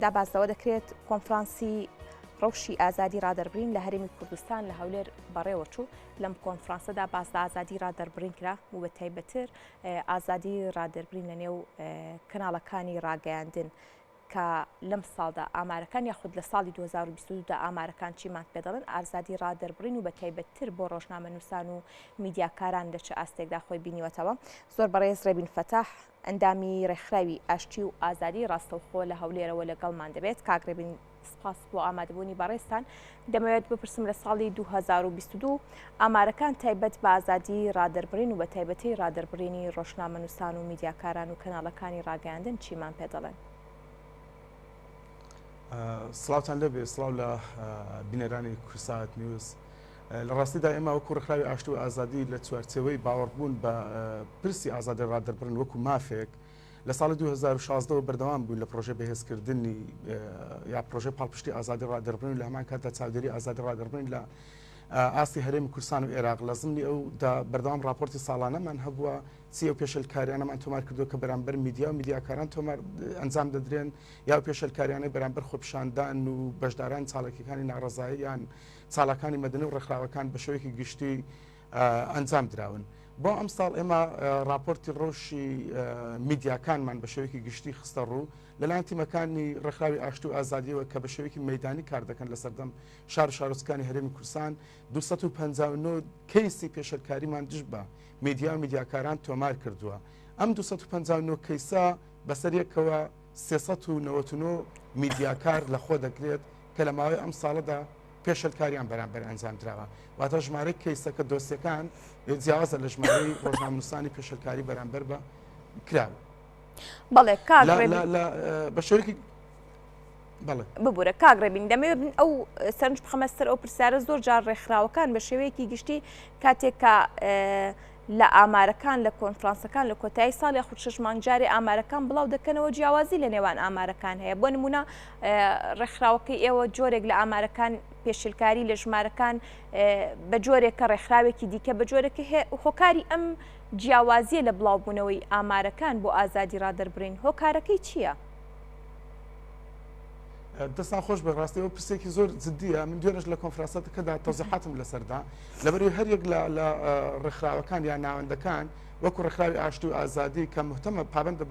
دا باس لەوە دەکرێت کۆنفرانسی ڕەوشی ئازادی ڕادەربرین لە هەرێمی کوردستان لە هەولێر بەڕێوەچوو، لەم کۆنفرانسەدا باس لە ئازادی ڕادەربرین کرا و بە تایبەتر ئازادی ڕادەربرین لە نێو کەناڵەکانی ڕاگەیاندن کە لەم ساڵدا ئامارەکان یاخود لە ساڵی 2022 دا ئامارەکان چیمان پێ دەڵێن ئازادی ڕادەربڕین و بە تایبەتتر بۆ ڕۆژنامەنووسان و میدیاکاران لە چ ئاستێکدا خۆی بینیوەتەوە. زۆر بەڕێز ڕێبین فەتاح، ئەندامی ڕێکخراوی ئاشتی و ئازادی ڕاستەوخۆ لە هەولێرەوە لەگەڵمان دەبێت. کاک ڕێبین سپاس بۆ ئامادەبوونی بەڕێزتان. دەمەوێت بپرسم لە ساڵی 2022 ئامارەکان تایبەت بە ئازادی ڕادەربڕین و بە تایبەتی ڕادەربڕینی ڕۆژنامەنووسان و میدیاکاران و کەناڵەکانی ڕاگەیاندن چیمان پێ دەڵێن؟ سڵاوتان لێبێ، سڵاو لە بینەرانی کوردسات نیوز. لە ڕاستیدا ئێمە وەکو ڕێکخراوی ئاشتی و ئازادی لە چوارچێوەی باوەڕبوون بە پرسی ئازادی ڕادەربڕین وەکو مافێک لە ساڵی 2016 ەوە بەردەوام بووین لە پرۆژەی بەهێزکردنی یا پرۆژەی پاڵپشتی ئازادی ڕادەربڕین لە هەمان کاتدا چاودێری ئازادی ڕادەربڕین لە ئاستی هەرێمی کوردستان و عێراق لە زمنی ئەو دا بەردەوام راپۆرتی ساڵانەمان هەبووە چی ئەو پێشلکاریانەمان تۆمار کردووە کە بەرامبەر میدیا و میدیاکاران تۆمار ئەنجام دەدرێن یا پێشلکاریانەی بەرامبەر خۆپیشاندان و بەشداران چاڵەکیەکانی ناڕەزاییان چالاکانی مەدەنی و ڕێکخراوەکان بە شێوەیەکی گشتی ئەنجام دراون. بۆ ئەمساڵ ئێمە راپۆرتی ڕەوشی میدیاکانمان بە شێوەیەکی گشتی خستە ڕوو لەلایەن تیمەکانی ڕێکخراوی ئاشتی و ئازادیەوە کە بە شێوەیەکی مەدانی کار دەکەن لە سەردەم شار و شارۆچکانی هەرێمی کوردستان 259 کەیسی پێشلکاریمان دژ بە میدیا و میدیاکاران تۆمار کردووە. ئەم 259 کەیسە بەسەر یەکەوە 399 میدیاکار لەخۆ دەگرێت کە لە ماوەی ئەم ساڵەدا پێشێلکاریان بەرامبەر ئەنجام دراوە، واتە ژمارەی کەیسەکە دۆسیەکان جیاوازە لە ژمارەی ڕۆژنامەنووسانی پێشێلکاری بەرامبەر بە کراوە. بەڵێ کاک بە شێوەیەکی بەڵێ ببورە کاک ڕێبین دەمەوێت بن ئەو سەرنج بخەمە سەر ئەو پرسیارە زۆر جار ڕێکخراوەکان بە شێوەیەکی گشتی کاتێک کە لە ئامارەکان لە کۆنفرانسەکان لە کۆتایی ساڵ یاخود شەش مانگ جارێ ئامارەکان بڵاو دەکەنەوە جیاوازی لە نێوان ئامارەکان هەیە بۆ نمونە ڕێکخراوەکەی ئێوە جۆرێک لە ئامارەکان پێشلکاری لە ژمارەکان بە جۆرێک کە ڕێکخراوێکی دیکە بە جۆرێک هۆکاری ئەم جیاوازیە لە بڵاوبوونەوەی ئامارەکان بۆ ئازادی ڕادەربڕین هۆکارەکەی چییە؟ دەستان خۆش بێ ڕاستی ئەو پرسێکی زۆر جدیە من دوێنێش لە کۆنفرانسەکەدا تەوزیحاتم لەسەردا لەبەرەوەی هەر یەک لە ڕێکخراوەکان یان ناوەندەکان وەکو ڕێکخراوی ئاشتی و ئازادی کە مهتەمە پابەندە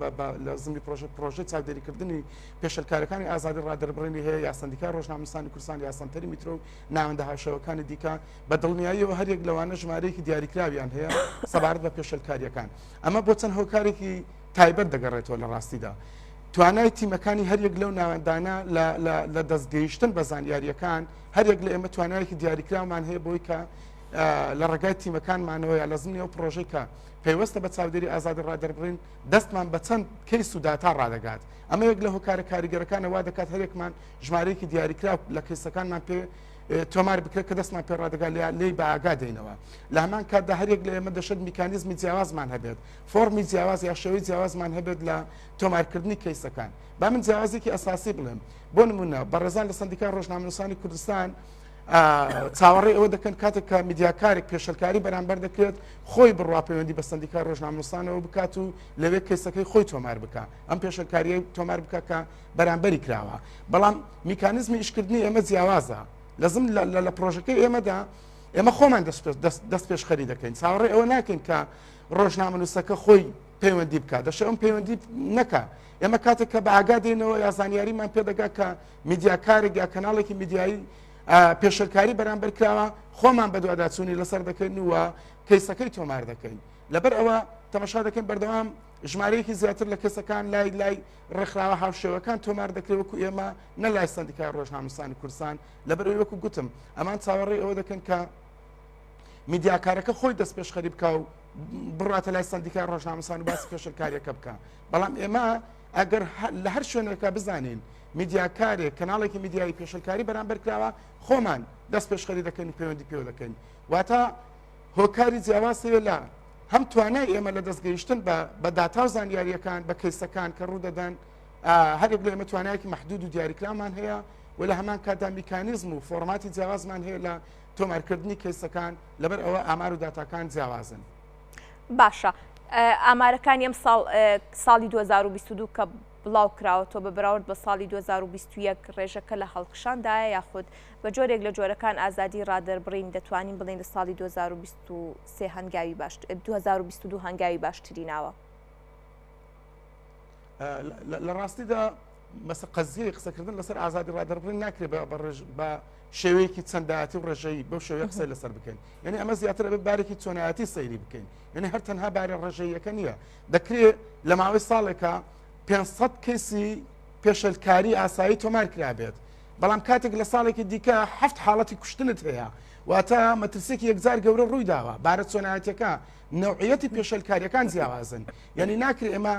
لە زمنی پرۆژە پرۆژەی چاودێریکردنی پێشلکارەکانی ئازادی ڕادەربڕینی هەیە یا سندیکای ڕۆژنامەنووسانی کوردستان یا سەنتەری میترۆ و ناوەندە هاوشێوەکانی دیکە بە دڵنیاییەوە هەر یەک لەوانە ژمارەیەکی دیاریکراویان هەیە سەبارەت بە پێشلکاریەکان ئەمە بۆ چەند هۆکارێکی تایبەت دەگەڕێتەوە لە ڕاستیدا توانای تیمەکانی هەریەک لەو ناوەندانە لە دەستگەیشتن بە زانیاریەکان هەریەک لە ئێمە توانایەکی دیاریکراومان هەیە بۆی کە لە ڕێگای تیمەکانمانەوە یا لە زمنی ئەو پرۆژەی کە پەیوەستە بە چاودێری ئازادی ڕادەربڕین دەستمان بە چەند کەیس و داتا ڕادەگات ئەمە یەک لە هۆکارە کاریگەرەکانە وا دەکات هەرێکمان ژمارەیەکی دیاریکراو لە کەیسەکانمان پێ تۆمار بکرێت کە دەستمان پێ ڕادەگات لێی بە ئاگا دێینەوە لە هەمان کاتدا هەرێک لە ئێمە دەشێت میکانیزمی جیاوازمان هەبێت فۆڕمی جیاواز یا شێوەی جیاوازمان هەبێت لە تۆمارکردنی کەیسەکان با من جیاوازێکی ئەساسی بڵێم بۆ نمونە بەڕێزان لە سندیکای ڕۆژنامەنووسانی کوردستان چاوەڕێ ئەوە دەکەن کاتێک کە میدیاکارێک پێشلکاری بەرامبەر دەکرێت خۆی بڕوا پەیوەندی بە سندیکای ڕۆژنامەنووسانەوە بکات و لەوێ کەیسەکەی خۆی تۆمار بکە ئەم پێشلکاریە تۆمار بکە کە بەرامبەری کراوە بەڵام میکانیزمی ئیشکردنی ئێمە جیاوازە لەزم لە پرۆژەکەی ئێمەدا ئێمە خۆمان دەست پێشخەری دەکەین چاوەڕێ ئەوە ناکەین کە ڕۆژنامەنووسەکە خۆی پەیوەندی بکات دەشێ ئەم پەیوەندی نەکا ئێمە کاتێک کە بە ئاگا دێنەوە یا زانیاریمان پێدەگا کە میدیاکارێک یا کەناڵێکی میدیایی پێشلکاری بەرامبەر کراوە خۆمان بەدواداچوونی لەسەر دەکەین و کەیسەکەی تۆمار دەکەین لەبەر ئەوە تەمەشا دەکەین بەردەوام ژمارەیەکی زیاتر لە کەسەکان لای لای ڕێکخراوە هاوشێوەکان تۆمار دەکرێت وەکو ئێمە نە لای سندیکای ڕۆژنامەنووسانی کوردستان لەبەرئەوەی وەکو گوتم ئەمان چاوەڕێی ئەوە دەکەن کە میدیاکارەکە خۆی دەست پێشخەری بکە و بڕاتە لای سندیکای ڕۆژنامەنووسان و باسی پێشلکاریەکە بکە بەڵام ئێمە ئەگەر لە هەر شوێنێکە بزانین میدیاکارێک کەناڵێکی میدیایی پێشلکاری بەرامبەر کراوە خۆمان دەست پێشخەری دەکەین و پەیوەندی پێوە دەکەین واتە هۆکاری جیاواز هەیە لە هەم توانای ئێمە لە دەستگەیشتن بە داتا و زانیاریەکان بە کەیسەکان کە ڕوودەدەن هەرێک لە ئێمە توانایەکی محدود و دیاریکرامان هەیە و لە هەمان کاتدا میکانیزم و فۆرماتی جیاوازمان هەیە لە تۆمارکردنی کەیسەکان لەبەر ئەوە ئامار و داتاکان جیاوازن. باشە ئامارەکانی ئەم ساڵ ساڵی 2022 کە بڵاو کراوەتەوە بە بەراورد بە ساڵی 2021 ڕێژەکە لە هەڵکشاندایە یاخود بە جۆرێک لە جۆرەکان ئازادی ڕادەربڕین دەتوانین بڵێین لە ساڵی 2023 هەنگاوی باش 2022 هەنگاوی باشتری ناوە؟ لە ڕاستیدا مەسە قەزیەی قسەکردن لەسەر ئازادی ڕادەربڕین ناکرێت بە شێوەیەکی چەندایەتی و ڕێژەیی بەو شێوەیە قسەی لەسەر بکەین یعنی ئەمە زیاتر ئەبێت بارێکی چۆنایەتی سەیری بکەین یعنی هەر تەنها بارە ڕێژەیەکە نییە دەکرێت لە ماوەی ساڵێکە 500 کەسی پێشلکاری ئاسایی تۆمار کرابێت بەڵام کاتێک لە ساڵێکی دیکە هەفت حاڵەتی کوشتنت هەیە واتە مەترسێکی یەکجار گەورە ڕووی داوە بارە چۆنایەتەکە نەوعیەتی پێشلکاریەکان جیاوازن یعنی ناکرێ ئێمە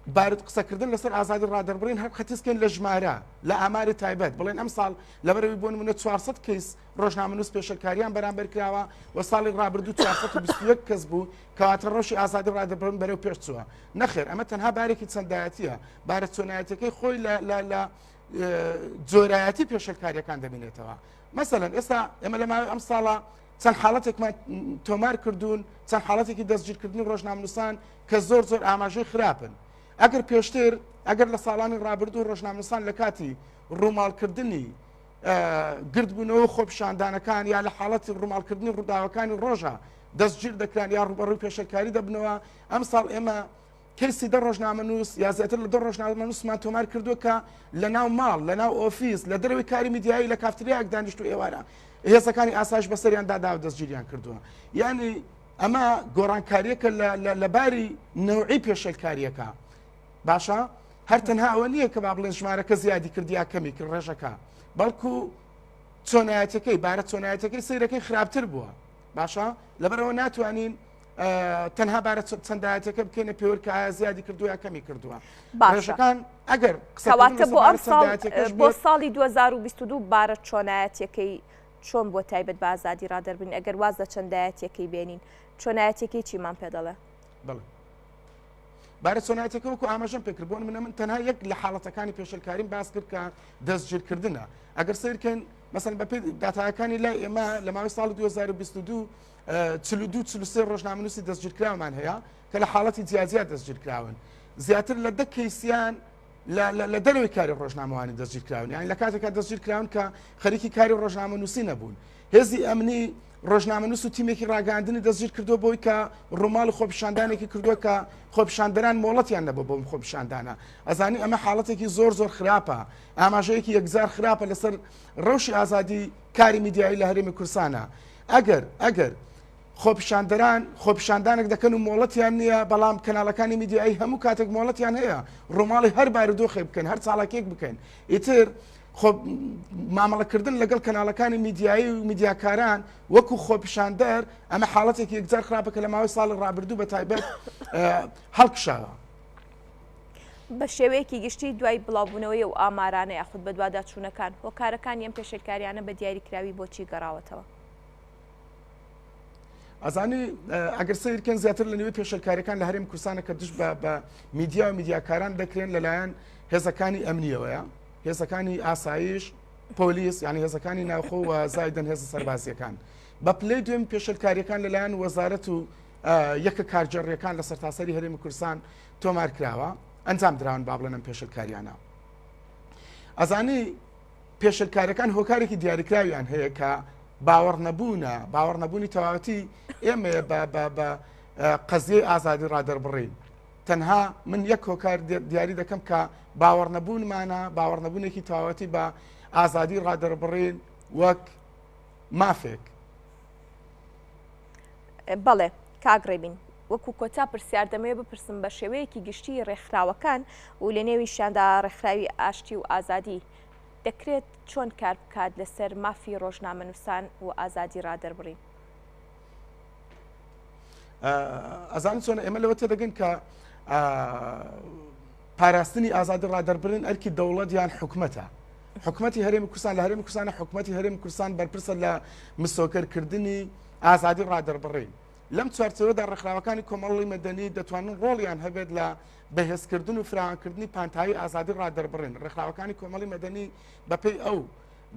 بارود قسەکردن لەسەر ئازادی ڕادەربڕین هەر قەتیسکەین لە ژمارە لە ئاماری تایبەت بڵێن ئەم ساڵ لەبەرەوەی بۆ نمونە 400 کەیس ڕۆژنامەنووس پێشەکاریان بەرامبەر کراوە و ساڵی ڕابردوو 421 کەس بوو کەواتە ڕەوشی ئازادی ڕادەربڕین بەرەو پێش چووە نەخێر ئەمە تەنها بارێکی چەندایەتیە بارە چۆنایەتەکەی خۆی لە لە لە جۆرایەتی پێشەکاریەکان دەبینێتەوە مەسەلەن ئێستا ئێمە لە ماوەی ئەم ساڵە چەند حاڵەتێکمان تۆمار کردوون چەند حاڵەتێکی دەستگیرکردنی ڕۆژنامنووسان کە زۆر زۆر ئاماژەی خراپن ئەگەر پێشتر ئەگەر لە ساڵانی ڕابردوو ڕۆژنامنووسان لە کاتی ڕووماڵکردنی گردبوونەوە خۆپیشاندانەکان یا لە حاڵەتی ڕووماڵکردنی ڕووداوەکانی ڕۆژە دەستگیر دەکران یا ڕوبەڕووی پێشەکاری دەبنەوە ئەم ساڵ ئێمە کەیسی دە ڕۆژنامەنووس یا زیاتر لە دە ڕۆژنامەنووسمان تۆمار کردووە کە لە ناو ماڵ لە ناو ئۆفیس لە دەرەوەی کاری میدیایی لە کافتریایەک دانیشت و ئێوارە هێزەکانی ئاسایش بەسەریان دادا و دەستگیریان کردووە یعنی ئەمە گۆڕانکاریەکە لە باری نەوعی پێشێلکاریەکە باشە هەر تەنها ئەوە نییە کە با بڵێن ژمارەکە زیادی کرد یا کەمی کرد ڕێژەکە بەڵکو چۆنایەتەکەی بارە چۆنایەتەکەی سیرەکەی خراپتر بووە باشە لەبەرەوە ناتوانین تەنها بارە چەندایەتەکە بکەینە پێوەر کە ئایا زیادی کردووە یا کەمی کردووە ڕێژەکان ئەگەر کەواتە بۆ ئەم ساڵ بۆ ساڵی 2022 بارە چۆنایەتەکەی چۆن بۆ تایبەت بە ئازادی ڕادەربین ئەگەر واز لە چەندایەتەکەی بێنین چۆنایەتەکەی چیمان پێ دەڵێ بەڵێ بارە چۆنایەتەکە وەکو ئاماژەم پێکرد بۆ منە من تەنها یەک لە حاڵەتەکانی پێشلکاریم باس کرد کە دەستگیرکردنە ئەگەر سیرکەن مەسەن بەپێی داتاکانی لای ئێمە لە ماوەی ساڵی 2022 42 43 ڕۆژنامەنووسی دەستگیرکراومان هەیە کە لە حاڵەتی جیاجیا دەستگیرکراون زیاتر لە دە کەیسیان لە دەرەوەی کاری ڕۆژنامەوانی دەستگیرکراون یان لە کاتێکا دەستگیرکراون کە خەریکی کاری ڕۆژنامەنووسی نەبوون هێزی ئەمنی ڕۆژنامەنووس و تیمێکی ڕاگەاندنی دەستگیر کردو بۆی کە ڕووماڵی خۆپیشاندانێکی کردووە کە خۆپیشاندەران مۆڵەتیان نەبوو بۆم خۆپیشاندانە ئەزانی ئەمە حاڵەتێکی زۆر زۆر خراپە ئاماژەیەکی یەکجار خراپە لەسەر ڕەوشی ئازادی کاری میدیایی لە هەرێمی کوردستانە ئەگەر ئەگەر خۆپیشاندەران خۆپیشاندانێک دەکەن و مۆڵەتیان نییە بەڵام کەناڵەکانی میدیایی هەموو کاتێک مۆڵەتیان هەیە ڕووماڵی هەر بارودۆخێک بکەن هەر چاڵاکێک بکەن ئیتر خۆ مامەڵەکردن لەگەڵ کەناڵەکانی میدیایی و میدیاکاران وەکو خۆپیشاندەر ئەمە حاڵەتێکی یەکجار خراپە کە لە ماوەی ساڵی ڕابردوو بە تایبەت هەڵکشاوە. بە شێوەیەکی گشتی دوای بڵاوبوونەوەی ئەو ئامارانە یاخود بەدواداچوونەکان، هۆکارەکانی ئەم پێشێلکارییانە بە دیاریکراوی بۆچی گەڕاوەتەوە؟ ئەزانی ئەگەر سەیرکەن زیاتر لە نیوەی پێشێلکاریەکان لە هەرێم کوردستانە کە دژ بە میدیا و میدیاکاران دەکرێن لەلایەن هێزەکانی ئەمنیەوەیە هێزەکانی ئاسایش پۆلیس یعنی هێزەکانی ناوخۆ و زایدن هێزە سەربازیەکان بە پلەی دوێم پێشلکاریەکان لەلایەن وەزارەت و یەکە کارگێڕیەکان لە سەرتاسەری هەرێمی کوردستان تۆمار کراوە ئەنجام دراون با بڵێن ئەم پێشلکاریانە ئەزانی پێشلکارەکان هۆکارێکی دیاریکراویان هەیە کە باوەڕ نەبوونە باوەڕ نەبوونی تەواوەتی ئێمەیە بە بە بە قەزیەی ئازادی ڕادەربڕین تەنها من یەک هۆکار دیاری دەکەم کە باوەڕ نەبوونمانە باوەڕ نەبوونێکی تەواوەتی بە ئازادی ڕادەربڕین وەک مافێک بەڵێ کاک ڕێبین وەکو کۆتا پرسیار دەمەوێت بپرسم بە شێوەیەکی گشتی ڕێکخراوەکان و لە نێویشیاندا ڕێکخراوی ئاشتی و ئازادی دەکرێت چۆن کار بکات لەسەر مافی ڕۆژنامەنووسان و ئازادی ڕادەربڕین؟ ئەزانی چۆن ئێمە لەوە تێدەگەین کە پاراستنی ئازادی ڕادەربرن ئەرکی دەوڵەت یان حکومەتە حکومەتی هەرێمی کوردستان لە هەرێمی کوردستان حکومەتی هەرێمی کوردستان بەرپرسە لە مسۆگەرکردنی ئازادی ڕادەربڕین لەم چوارچێوەدا ڕێکخراوەکانی کۆمەڵی مەدەنی دەتوانن ڕۆڵیان هەبێت لە بەهێزکردن و فراوانکردنی پانتایی ئازادی ڕادەربڕین ڕێکخراوەکانی کۆمەڵی مەدەنی بەپێی ئەو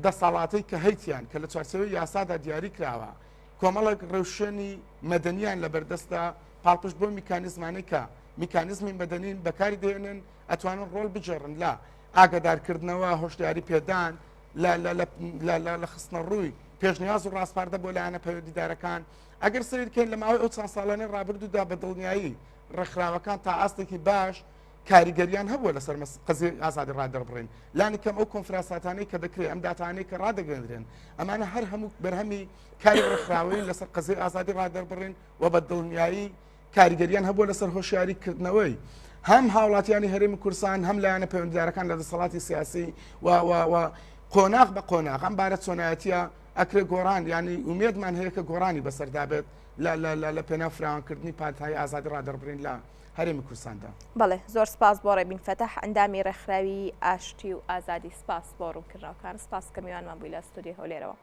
دەسەڵاتەی کە هەیتیان کە لە چوارچێوەی یاسادا دیاری کراوە کۆمەڵێک ڕێوشوێنی مەدەنیان لەبەردەستە پاڵپشت بۆ میکانیزمانەی کە میکانیزمی مەدەنین بەکاری دێنن ئەتوانن ڕۆڵ بگێڕن لە ئاگادارکردنەوە، هۆشداری پێدان، لە لە لە لە لە لە خستنەڕووی پێشنیاز و ڕاسپاردە بۆ لایەنە پەیوەندیدارەکان. ئەگەر سەیر کەین لە ماوەی ئەو چەند ساڵانەی ڕابردوودا بە دڵنیایی ڕێکخراوەکان تا ئاستێکی باش کاریگەریان هەبووە لەسەر قەزیەی ئازادی ڕادەربڕین. لانی کەم ئەو کۆنفراساتانەی کە دەکرێت، ئەم داتانەی کە ڕادەگەندرێن، ئەمانە هەر هەموو بەرهەمی کاری ڕێکخراوەیین لەسەر قەزیەی ئازادی ڕادەربڕین و بە دڵنیایی کاریگەریان هەبووە لەسەر هۆشیاری کردنەوەی هەم هاوڵاتیانی هەرێمی کوردستان هەم لایەنە پەیوەندیدارەکان لە دەسەڵاتی سیاسی و و و قۆناغ بە قۆناغ ئەم بارە چۆنایەتیە ئەکرێ گۆڕان ینی ئومێدمان هەیە کە گۆڕانی بەسەردا بێت لە لە لە لە پێناو فراوانکردنی پانتایی ئازادی ڕادەربڕین لە هەرێمی کوردستاندا. بەڵێ زۆر سپاس بۆ ڕێبین فەتاح ئەندامی ڕێکخراوی ئاشتی و ئازادی سپاس بۆ ڕوونکردنەوەکان سپاس کە میوانمان بووی لە ستۆدیۆی هەولێرەوە.